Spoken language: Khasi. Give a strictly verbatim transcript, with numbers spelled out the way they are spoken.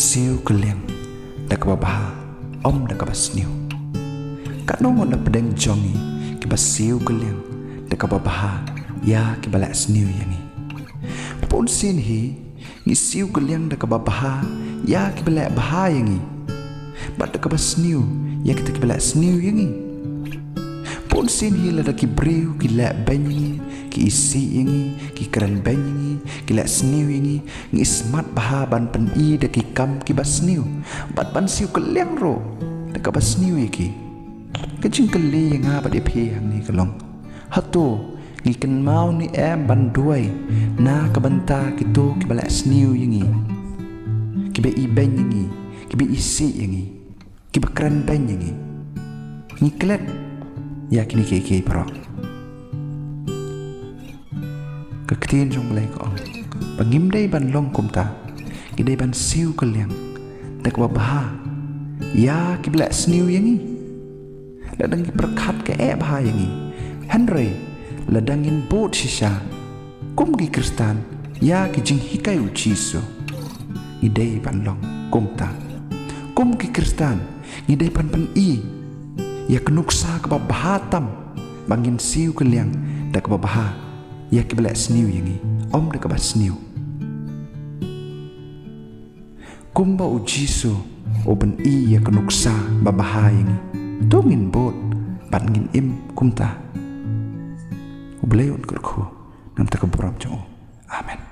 Siew kylliang da kaba bha, ym da kaba sniew. Katno ngut na pdeng jong ngi kiba siew kylliang da kaba bha ïa kiba leh sniew ïa ngi? Bun sien hi ngi siew kylliang da kaba bha ïa kiba leh bha ïa ngi, bad da kaba sniew ïa kita kiba leh sniew ïa ngi. Bun sien hi lada ki briew ki leh beiñ ïa ngi, ki isih ïa ngi, ki kren beiñ ïa ngi, ki leh sniew ïa ngi, ngi smat bha ban pyni da ki kam kiba sniew bad ban siew kylliang ruh da kaba sniew ïa ki. Ka jingkylli ïa nga bad ïa phi hangne ka long, hato ngi kynmaw ne em ban duwai na ka bynta kito kiba leh sniew ïa ngi, kiba ibeiñ ïa ngi, kiba isih ïa ngi, kiba kren beiñ ïa ngi? Ngi klet ïa kine kiei kiei baroh. Ka ktien jong U Blei ka ong ba ngim dei ban long kumta. Ngi dei ban siew kylliang da kaba bha ïa kiba leh sniew ïa ngi. Lada ngi pyrkhat ka eh bha ïa ngi, hynrei lada ngim bud shisha kum ki Khristan ïa ki jinghikai U Jisu, ngi dei ban long kumta. Kum ki Khristan ngi dei ban pyni ïa ka nuksa kaba bha tam ba ngin siew kylliang da kaba bha ïa kiba leh sniew ïa ngi, ym da kaba sniew. Kumba U Jisu u pyni ïa ka nuksa ba bha ïa ngi, to ngin bud bad ngin im kumta. U Blei un kyrkhu na ka bynta ka burom jong u. Amen.